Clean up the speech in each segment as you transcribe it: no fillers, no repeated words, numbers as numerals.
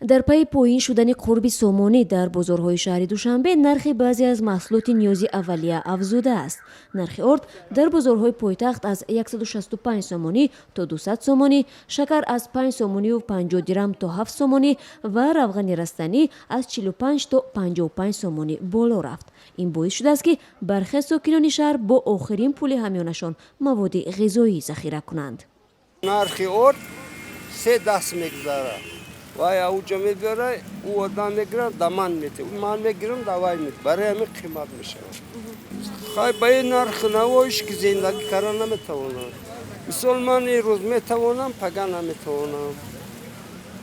Дар пайи поин шудани қурби сомонӣ дар бозорҳои шаҳри Душанбе нархи баъзе аз маҳсулоти ниёзи аввалия афзудааст. Нархи орд дар бозорҳои пойтахт аз 165 сомонӣ то 200 сомонӣ, шакар аз 5 сомонию 50 дирам то 7 сомонӣ ва равғани растанӣ аз 45 то 55 сомонӣ боло рафт. Ин боис шудааст, ки бархе сокинони шаҳр бо охирин пули ҳамёнашон маводи ғизоӣ захира кунанд. Нархи орд се даст мегузарад. Вай ауҷа мебиёра, ӯ одам мегирад, да ман мете, ман мегирам, да вай мете. Барои ҳамин қимат мешавад. Хай, ба ин нархи навоиш ки зиндагӣ карда наметавонам. Мисол, ман ин рӯз метавонам, пага наметавонам.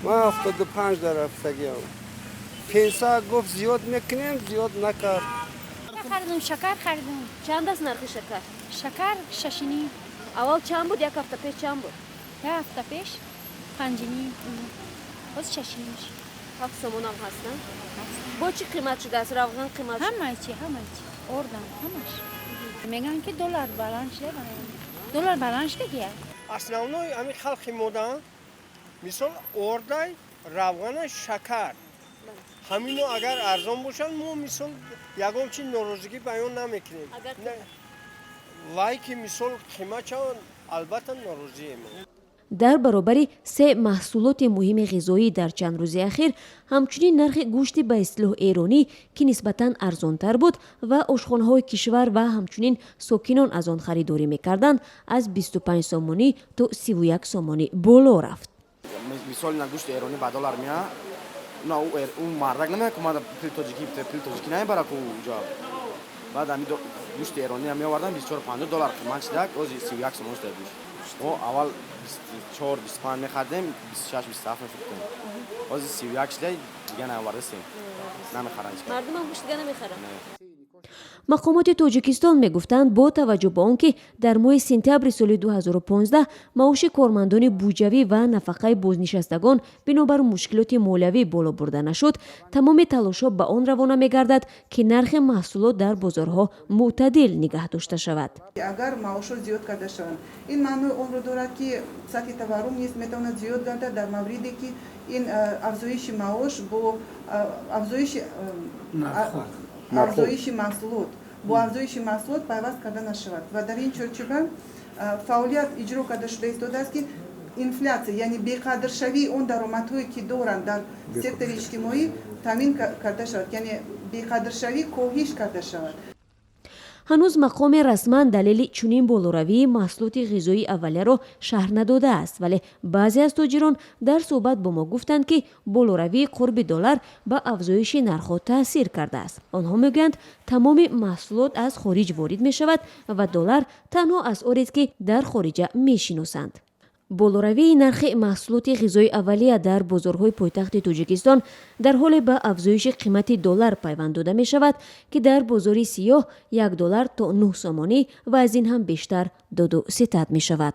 Ман 75 дар рафтагиам. Пенсия гуфт, зиёд мекунем, зиёд накард. Харидум, шакар харидум. Чанд аст нархи шакар? Шакар шашиним. Аввал чанд буд? Як ҳафта пеш чанд буд? Як ҳафта пеш панҷиним, боз шашиним. 7 сомонам ҳаст, на? Бо чӣ қимат шудааст? Равған қимат? Ҳамаи чи, ҳамаи чи, ордам, ҳамаш. Мегӯянд, ки доллар баланд шуда, доллар баланд шуда ки. Основной ҳамин халқи мода, мисол, ордай, равғана, шакар, ҳамино агар арзон бошанд, мо, мисол, ягон чи норозигӣ баён намекунем. Вай ки, мисол, қимат шаванд, албатта норозием. Дар баробари се маҳсулоти муҳими ғизоӣ дар чанд рӯзи ахир ҳамчунин нархи гӯшти ба истилоҳ эронӣ, ки нисбатан арзонтар буд ва ошхонаҳои кишвар ва ҳамчунин сокинон аз он харидорӣ мекарданд, аз 25 сомонӣ то 31 сомонӣ боло рафт. Мисол, ина гӯшти эронӣ ба доллар меа, на ӯ мардак намея, ку мада пули тоҷикӣ, пули тоҷикӣ намебара ку уҷа. Баъд ами гӯшти эрониам меовардан, 24,50 доллар қимат шидак, ози 31 сомон шуда гӯшт. Мо аввал 24, 25 мехардем, 26, 27 мефурӯхтем. Ҳозир 31 шуда, дига наовардастем, намехаранд. Мардумам гӯшт дига намехаранд. Мақомоти Тоҷикистон мегуфтанд, бо таваҷҷӯҳ ба он ки дар моҳи сентябри соли 2015 маоши кормандони буҷавӣ ва нафақаи бознишастагон бинобар мушкилоти молиявӣ боло бурда нашуд, тамоми талошҳо ба он равона мегардад, ки нархи маҳсулот дар бозорҳо мӯътадил нигаҳ дошта шавад. Агар маошҳо зиёд карда шаванд, ин маънои онро дорад, ки сатҳи таваррум низ метавонад зиёд гардад, дар мавриде ки ин афзоиши маош бо афзоиши маҳсулот, бо афзоиши маҳсулот пайваст карда нашавад. Ва дар ин чорчӯба фаъолият иҷро карда шуда истодааст, ки инфлятсия, яъне беқадршавии он даромадҳое, ки доранд дар сектори иҷтимоӣ, таъмин карда шавад, яъне беқадршавӣ коҳиш карда шавад. Ҳанӯз мақоме расман далели чунин болоравии маҳсулоти ғизоии аввалияро шарҳ надодааст, вале баъзе аз тоҷирон дар суҳбат бо мо гуфтанд, ки болоравии қурби доллар ба афзоиши нархҳо таъсир кардааст. Онҳо мегӯянд, тамоми маҳсулот аз хориҷ ворид мешавад ва доллар танҳо асъорест, ки дар хориҷа мешиносанд. Болоравии нархи маҳсулоти ғизои аввалия дар бозорҳои пойтахти Тоҷикистон дар ҳоле ба афзоиши қимати доллар пайванд дода мешавад, ки дар бозори сиёҳ 1 доллар то 9 сомонӣ ва аз ин ҳам бештар доду ситад мешавад.